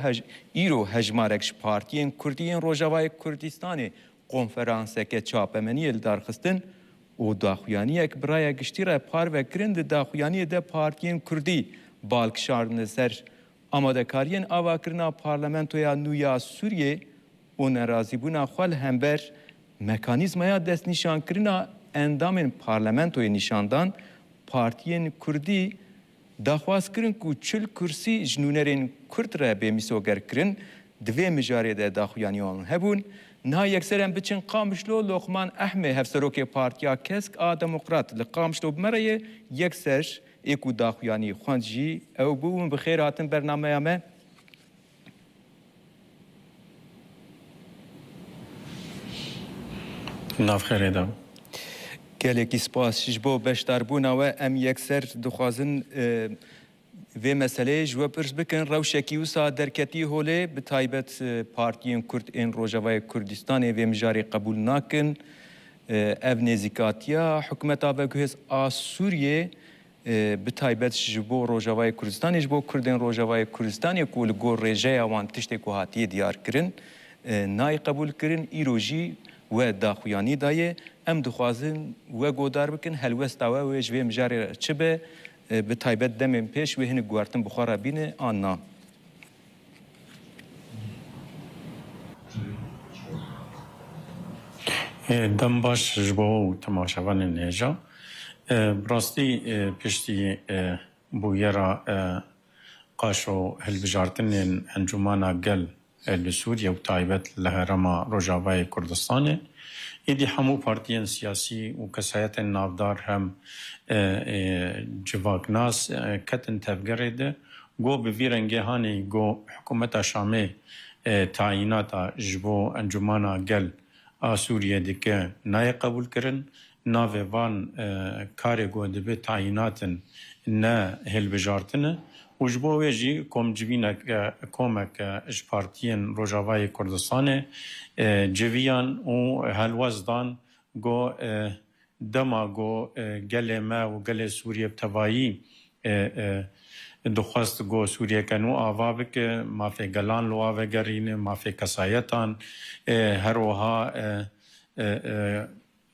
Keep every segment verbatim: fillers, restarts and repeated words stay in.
hej-, îro hejmarek ji partiyên Kurdî yên Rojavayê Kurdistanê konferanseke çapemeniyê li dar xistin û daxuyaniyek bi raya giştî re parve kirin. Di daxuyaniyê de partiyên Kurdî bal kişandine ser amadekariyên avakirina Parlamentoya nû ya Sûriyê û nerazîbûna xwe li hember mekanîzmaya destnîşankirina endamên parlamentoyê nîşan dan. Partiyên Kurdî daxwaz kirin ku çil kursî ji nûnerên Kurd re bê misogerkirin. Di vê mijarê de daxuyaniyan hebûn. Niha yekser em biçin Qamişlo. Loqman Ehmê, hevserokê Partiya Kesk a Demokrat li Qamişlo bi me re ye. Yekser ê ku daxuyanî xwend jî ew bû. Hûn bi xêr hatin bernameya me. Nav xêrê de. Gelekî spas ji bo beşdarbûna we. Em yekser dixwazin, e, vê meseleyê ji we pirs bikin. Rewşekî wisa derketî holê, bi taybet, e, partiyên Kurd ên Rojavayê Kurdistanê vê mijarê qebûl nakin. E, ev nêzîkatiya hikûmeta veguhêz a Sûriyê, e, bi taybet ji bo Rojavayê Kurdistanê, ji bo Kurdên Rojavayê Kurdistanê ku li gor rêjeya wan tiştê ku hatiye diyar kirin, e, nayê qebûl kirin, îro jî we daxuyanî daye. Em dixwazin we godar bikin, helwesta we wê ji vê mijarê re çi be, e, bi taybet demên pêş wê hinek guhertin bi xwe re bîne an na. E, dem baş ji bo we û temaşevanên hêja. E, bi rastî, e, piştî, e, bûyera, e, qaşo hilbijartinên Encûmana Gel, e, li Sûriye û taybet li herêma Rojavayê Kurdistanê, êdî hemû partiyên siyasî û kesayetên navdar hem, e, e, civaknas, e, ketin tevgerê de, got bi vî rengê hanê got hikûmeta Şamê, e, tayînata ji bo Encûmana Gel a Sûriyê dike nayê qebûlkirin. Navê van, e, karê ku dibe tayînatin ne hilbijartin e û ji bo wê jî komcivîneke, komeke ji partiyên Rojavayê Kurdistanê, e, civiyan û helwest dan ku, e, dema ku, e, gelê me û gelê Sûriyê bi tevayî, e, e, dixwest ku Sûriyeke nû ava bike, mafê gelan li wa vegerîne, mafê kesayetan, e, her wiha, e, e, e,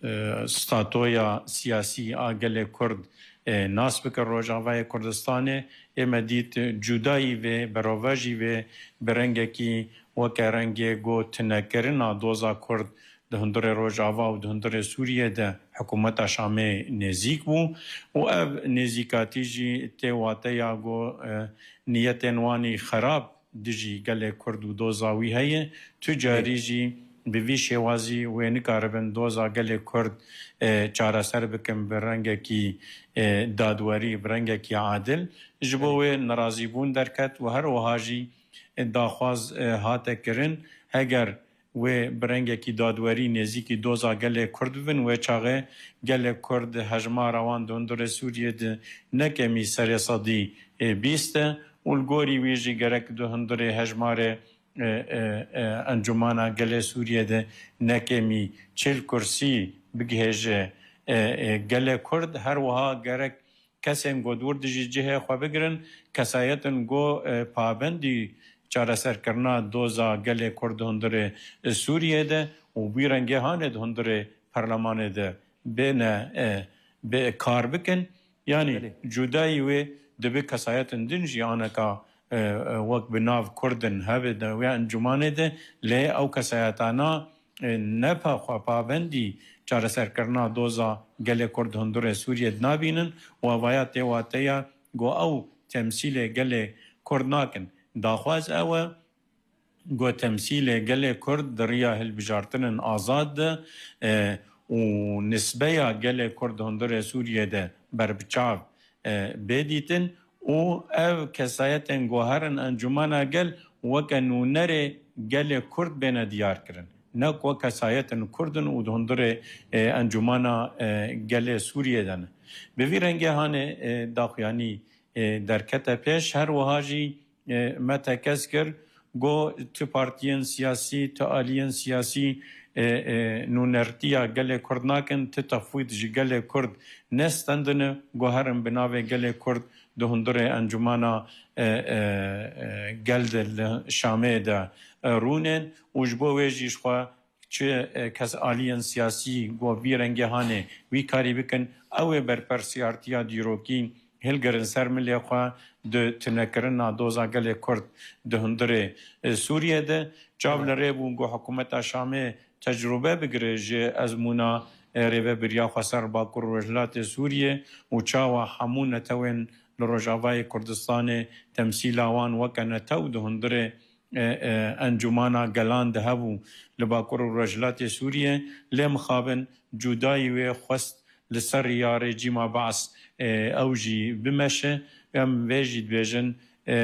e, statoya siyasî a gelê Kurd, e, nas bike Rojavayê Kurdistanê. Ê me dît cudayî vê, berovajî vê, bi rengekî weke rengê ku tunekirina doza Kurd di hundirê Rojava û di hundirê Sûriyê de hikûmeta Şamê nêzîk bû û ev nêzîkatî jî tê wateya ku, e, niyetên wanî xerab dijî gelê Kurd û doza wî heye. Tu carî jî bi vî şêwazî wê nikaribin doza gelê Kurd, e, çareser bikin bi rengekî, e, dadwerî, bi rengekî adil. Ji bo wê nerazîbûn derket û her wiha jî, e, daxwaz, e, hate kirin. Heger wê bi rengekî dadwerî nêzîkî doza gelê Kurd bibin, wê çaxê gelê Kurd hejmara wan di hundirê Sûriyê de ne kemî serê sedî bîst e û li gorî wî jî gerek di hundirê hejmarê, e, e, e, Encûmana Gelê Sûriyê de ne kemî çil kursî bigihêje, e, e, gelê Kurd. Her wiha gerek kesên ku dûr dijî cihê xwe bigirin, kesayetin ku, e, pabendî çareserkirina doza gelê Kurd di hundirê, e, Sûriyê de û bi vî rengê hanê di hundirê perlemanê de bêne, e, bê kar bikin. Yanî Belê. Cudayî wê dibe kesayetin din jî aneka, e, e, wek bi nav Kurd in hebe di wê encûmanê de, lê ew kesayetana, e, ne pa xwe pabendî çareserkirina doza gelê Kurd di hundirê Sûriyê de nabînin û evaya tê wateya ku ew temsîlê gelê Kurd nakin. Daxwaz ew e ku temsîlê gelê Kurd di riya hilbijartinên azad de, e, û nisbeya gelê Kurd di hundirê Sûriyê de berbiçav, e, bê dîtin û ev kesayetên ku herin Encûmena Gel weke nûnerê gelê Kurd bêne diyar kirin. Ne ku kesayetên Kurd in û di hundirê, e, Encûmena, e, Gelê Sûriyê de ne. Bi vî rengê hanê, e, daxuyanî, e, derkete pêş. Her wiha jî, e, me tekez kir, got tu partiyên siyasî, tu aliyên siyasî, e, e, nûnertiya gelê Kurd nakin, tu tefwît ji gelê Kurd nestendine, got herin bi navê gelê Kurd di hundirê encûmana, e, e, e, gel de li Şamê de, e, rûnên û ji bo wê jî ji xwe çi, e, kes aliyên siyasî ku vî rengê hanê wî karî bikin, ew ê berpirsiyartiya dîrokî hilgirin ser milê xwe di tunekirina doza gelê Kurd di hundirê, e, Sûriyê de. Çav li rê bû ku hikûmeta Şamê tecrûbe bigire ji ezmûna, e, rêvebiriya xweser Bakur û Rojhilatê Sûriyê û çawa hemû netewên li Rojavayê Kurdistanê temsîla wan weke netew di hundirê, e, e, encûmana gelan de hebû li Bakur û Rojhilatê Sûriyê. Lê mixabin cudayî wê xwest li ser riya rejîma Baas, e, ew jî bimeşe. Em vê jî dibêjin, e,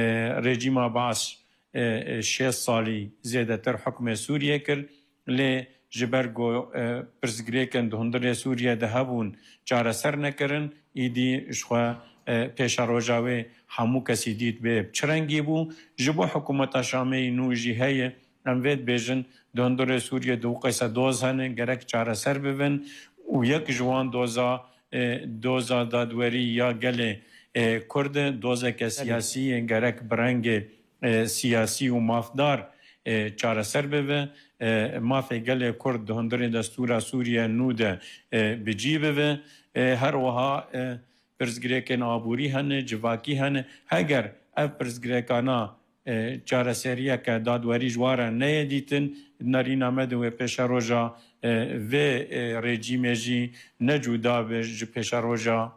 rejîma Baas, e, e, şêst salî zêdetir hukmê Sûriyê kir. Lê ji ber ku, e, pirsgirêkên di hundirê Sûriyê de hebûn çareser nekirin, îdî ji xwe, e, pêşeroja wê hemû kesî dît bê bi çi rengî bû. Ji bo hikûmeta Şamê yî nû jî heye. Em vê dibêjin, di hundirê Sûriyê di wê qeyse doz hene, gerek çareser bibin û yek ji wan doza, e, doza dadwerî ya gelê, e, Kurd e, dozeke siyasî ye, gerek bi rengê, e, siyasî û mafdar, e, çareser bibe. E, mafê gelê Kurd di hundirê destûra Sûriye nû de, e, bi cî bibe. E, her wiha, e, pirsgirêkên aborî hene, civakî hene. Heger ev pirsgirêkana, e, çareseriyeke dadwerî ji wan re neyê dîtin, nerîna me di wê pêşeroja, e, vê, e, rejîmê jî ne cuda be ji pêşeroja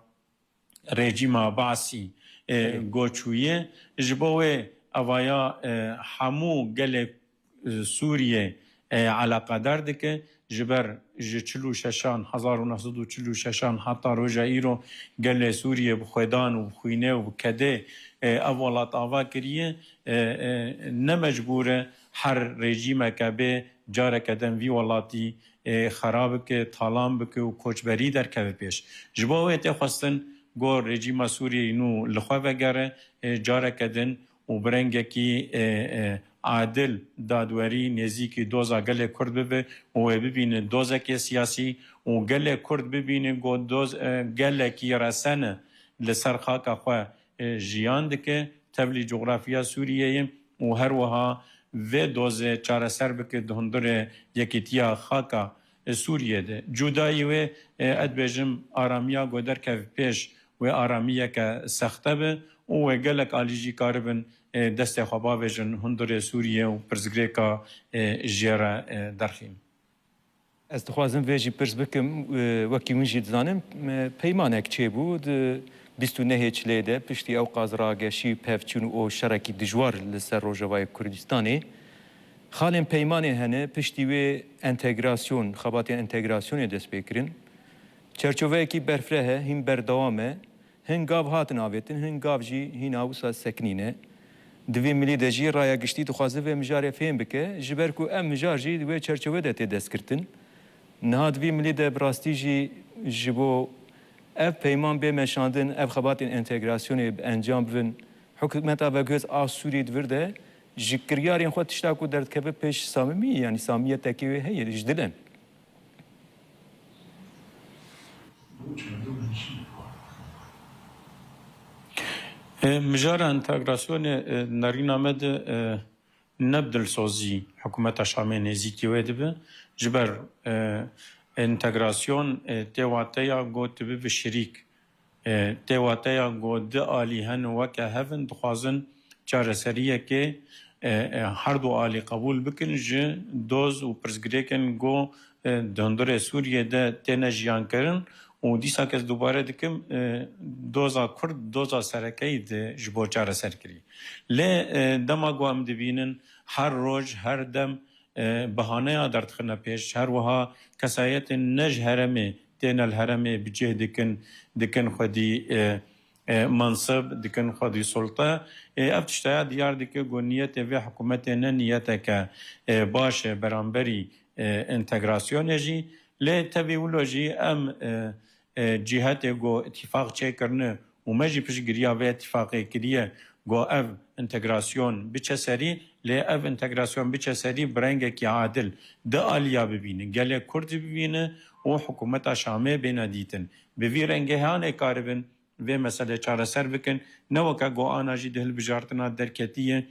rejîma Basî, e, Erê. Go çûye. Ji bo wê evaya, e, hemû gelê, e, Sûriyê, e, eleqedar dike. Ji ber ji çil û şeşan, hezar û neh sed û çil û şeşan heta roja îro gelê Sûriyê bi xwedan û bi xwînê û bi kedê, e, ev welat ava kiriye. E, e, ne mecbûr e her rejîmeke bê careke din vî welatî, e, xera bike, talan bike û koçberî derkeve pêş. Ji bo wê tê xwestin ku rejîma Sûriyeyê nû li xwe vegere, e, careke din û bi rengekî, e, e, adil dadwerî nêzîkî doza gelê Kurd bibe û wê bibînin dozekê siyasî û gelê Kurd bibînin ku doz, e, gelekî resen e li ser xaka xwe, e, jiyan dike, tevlî coxrafiya Sûriyeyê û her wiha vê dozê çareser bike di hundirê yekîtiya xaka, e, Sûriyê de. Cudayî wê, e, ez dibêjim aramiya ku derkeve pêş wê aramiyeke sexte be û wê gelek alî jî karibin, e, destê xwe bavêjin hundirê Sûriyê û pirsgirêka, e, jê re, e, derxîn. Ez dixwazim vê jî pirs bikim, e, wekî hûn jî dizanin, e, peymanek çêbû di bîst û nehê Çilê de, piştî ew qaz rageşî, pevçûn û şerekî dijwar li ser Rojavayê Kurdistanê. Xalên peymanê hene, piştî wê entegrasyon, xebatên entegrasyonê dest pê kirin. Çerçoveyekî berfireh e, hîn berdewam e. Hin gav hatin avêtin, hin gav jî hîna wisa sekinî ne. Di vî milî de jî raya giştî dixwaze vê mijarê fêm bike, ji ber ku ev mijar jî di wê çerçove de tê destgirtin. Niha di vî milî de bi rastî jî ji bo ev peyman bê meşandin, ev xebatên entegrasyonê bi encam bibin, hikûmeta veguhêz a Sûrî di vir de ji kiryarên xwe tişta ku derdikeve pêş samimî, yanî samiyetekê wê heye, ji dil in. E, mijara entegrasyonê, e, nerîna me de, e, ne bi dilsozî hikûmeta Şamê nêzîkî wê dibe. Ji ber, e, entegrasyon, e, tê wateya got tu bibe şirîk. E, tê wateya ku di alî henin weke hev in, dixwazin çareseriyekê, e, e, her du alî qebûl bikin ji doz û pirsgirêkên ku, e, di hundirê Sûriyê de têne jiyankirin û dîsa kes dubare dikim, e, doza Kurd, doza serekeyî di ji bo çareserkirî. Lê, e, dema ku em dibînin her roj, her dem, e, bahaneya derdixine pêş. Her wiha kesayetên ne ji herêmê têne li herêmê bi cih dikin, dikin xwedî, e, e, mansib, dikin xwedî sulte. E, ev tiştaya diyar dike ku niyetê vê hikûmetê ne niyeteke, e, baş e beramberî, e, entegrasyonê jî. Lê tevî wilo jî em, e, e, cîhetê ku îtîfaq çêkirine û me jî piştgiriya vê îtîfaqê kiriye ku ev entegrasyon biçe serî, lê ev entegrasyon biçe serî bi rengekî adil di aliya bibîne, gelê Kurd bibîne û hikûmeta Şamê bêne dîtin. Bi vî rengê hanê karibin vê meselê çareser bikin. Ne weke ku ana jî di hilbijartina derketî ye.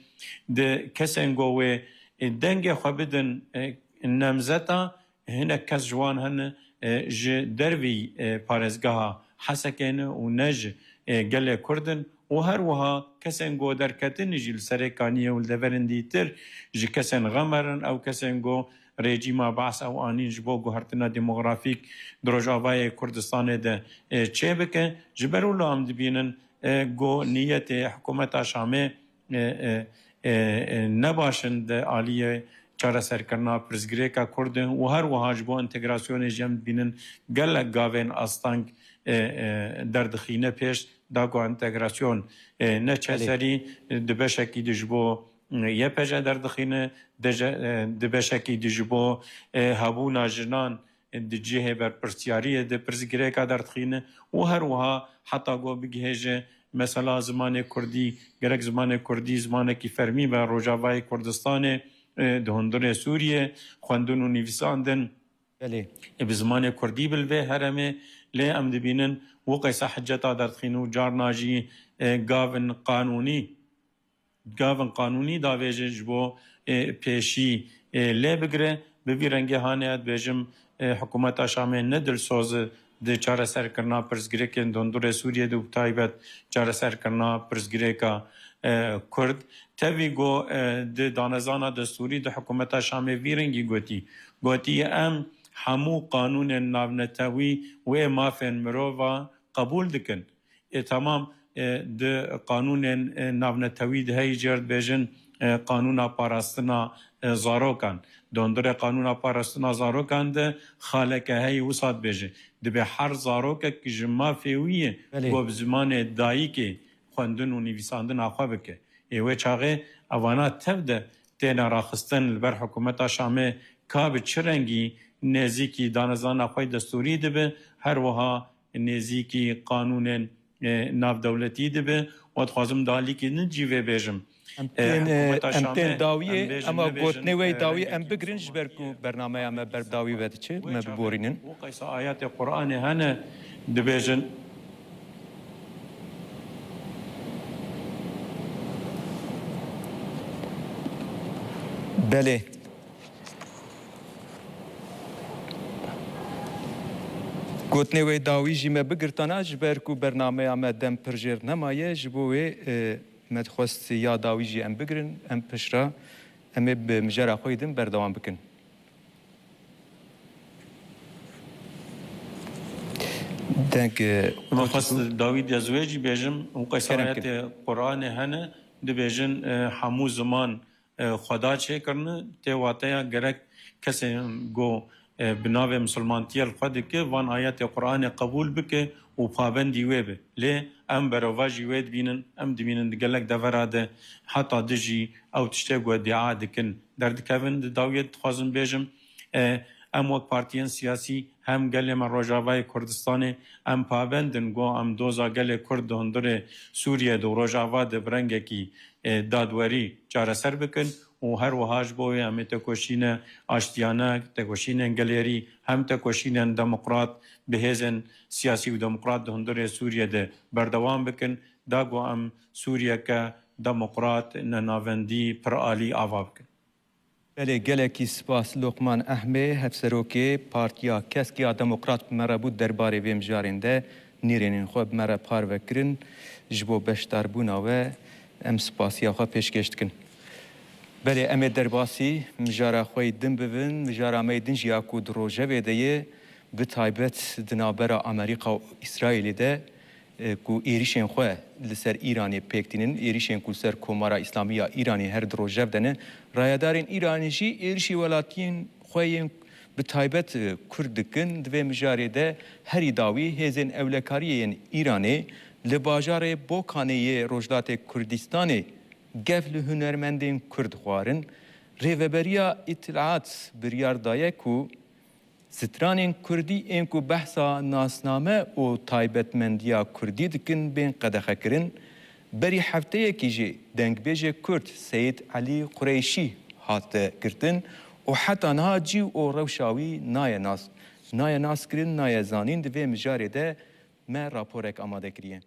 Di kesên ku wê, e, dengê xwe bidin, e, nemzeta, hinek kes ji wan hene, e, ji dervî, e, parêzgeha Hesekê ne û ne ji, e, gelê Kurd in û her wiha kesên ku derketin jî li Serê Kaniyê û li deverên dîtir ji kesên Xemer in, ew kesên ku rejîma Baas ew anîn ji bo guhertina demografîk di Rojavayê Kurdistanê de, e, çêbike. Ji ber wilo em dibînin, e, ku niyetê hikûmeta Şamê, e, e, e, e, ne baş in di aliyê çareserkirina pirsgirêka Kurd in û her wiha ji bo entegrasyonê jî em dibînin gelek gavên asteng, e, e, derdixîne pêş, da ku entegrasyon, e, neçe Belê. serî, e, di beşekî di ji bo, e, Y P G derdixîne, di je-, e, di beşekî di ji bo, e, hebûna jinan, e, di cihê berpirsiyariyê de pirsgirêka derdixîne û her wiha heta ku bigihêje mesela zimanê kurdî, gerek zimanê kurdî zimanekî fermî be Rojavayê Kurdistanê, e, di hundirê Sûriyê, xwendin û nivîsandin, Belê. e, bi zimanê kurdî bi li vê heremê, lê em dibînin wekî qeysa hiceta derdixîne û carna jî, e, gavin qanûnî, gavin qanûnî davêje ji bo, e, pêşî, e, lê bigire. Bi vî rengê hanê ez dibêjim, e, hikûmeta Şamê ne dilsoz e di çareserkirina pirsgirêkên di hundirê Sûriyê de û bi taybet çareserkirina pirsgirêka, e, Kurd. Tevî ku, e, di danezana destûrî di hikûmeta Şamê vî rengî gotî. Gotî, em hemû qanûnên navnetewî û ê mafên mirova qebûl dikin. Ê, temam, e, di qanûnên, e, navnetewî de heyî cêr dibêjin, e, qanûna parastina, e, zarokan. Di hundirê qanûna parastina zarokan de xaleke heyî wisa dibêje. Dibê her zarokek ji mafê wî ye Belê. ku bi zimanê dayikê xwendin û nivîsandina xwe bike. Ê wê çaxê evana tev de têne raxistin li ber hikûmeta Şamê ka bi çi rengî nêzîkî danezana xwe yê destûrî dibe, her wiha nêzîkî qanûnên, e, navdewletî dibe. Û dixwazim di alîkî din jî vê bêjim. Em E, tên, e, hikûmeta em Şamê, tên dawiyê, em bêjin, ema nibêjin, gotinê wê e, dawî rengekî em bigirin, ji ber ku bername ya me ber dawî ve diçe, me biborînin. Wê çaxê wê qeysa ayetê Qur'anê hene, dibêjin. Belê. Gotinê wê dawî jî me bigirtana, ji ber ku bernameya me dem pir jêr nemaye, ji bo wê, e, me dixwest ya dawî jî em bigirin, em piştre em ê bi mijara xwe yê din berdewam bikin. Deng, e, Me xwest dawî de ez wê jî bêjim, û qeysa Kerem kin. ayetê Qur'anê hene, dibêjin, e, hemû ziman, e, Xweda çêkirine, tê wateya gerek kesên ku, e, bi navê misilmantiyê li xwe dike, van ayetê Qur'anê qebûl bike û pabendî wê be. Lê em berovajî wê dibînin, em dibînin di gelek devera de heta dijî ew tiştê ku dîa dikin derdikevin. Di dawiyê dixwazim bêjim, e, em wek partiyên siyasî hem gelê me Rojavayê Kurdistanê em pabend in ku em doza gelê Kurd di hundirê Sûriyê de û Rojava de bi rengekî, e, dadwerî çareser bikin û her wiha ji bo wê em ê tekoşîne aştiyane, tekoşînên gelêrî hem tekoşînên demokrat bi hêzên siyasî û demokrat di hundirê Sûriyê de berdewam bikin, da ku em Sûriyeke demokrat, nenavendî, piralî ava bikin. Belê, gelekî spas Loqman Ehmê, hevserokê Partiya Kesk ya Demokrat bi me re bû derbarê vê mijarên de nîrênên xwe bi me re parve kirin. Ji bo beşdarbûna we em spasiya xwe pêşkêş dikin. Belê, em ê derbasî mijara xwe yê din bibin. Mijara me yê din jî ya ku di rojevê de ye, bi taybet di navbera Amerîka û Îsraîlê de, e, ku êrîşên xwe li ser Îranê pêk tînin, êrîşên ku li ser Komara Îslamî ya Îranê her di rojev de ne, rayedarên Îranê jî êrîşî welatiyên xwe yên bi taybet, e, Kurd dikin. Di vê mijarê de herî dawî hêzên ewlekariyê yên Îranê li bajarê Bokanê yê Rojhilatê Kurdistanê gef li hunermendên Kurd xwarin. Rêveberiya Îtilaat biryar daye ku stranên Kurdî ên ku behsa nasname û taybetmendiya Kurdî dikin bên qedexekirin. Berî hefteyekî jî dengbêjê Kurd Seyîd Elî Qureyşî hate girtin û heta niha cî û rewşa wî naye nas, naye naskirin, naye zanîn. Di vê mijarê de me raporek amade kiriye.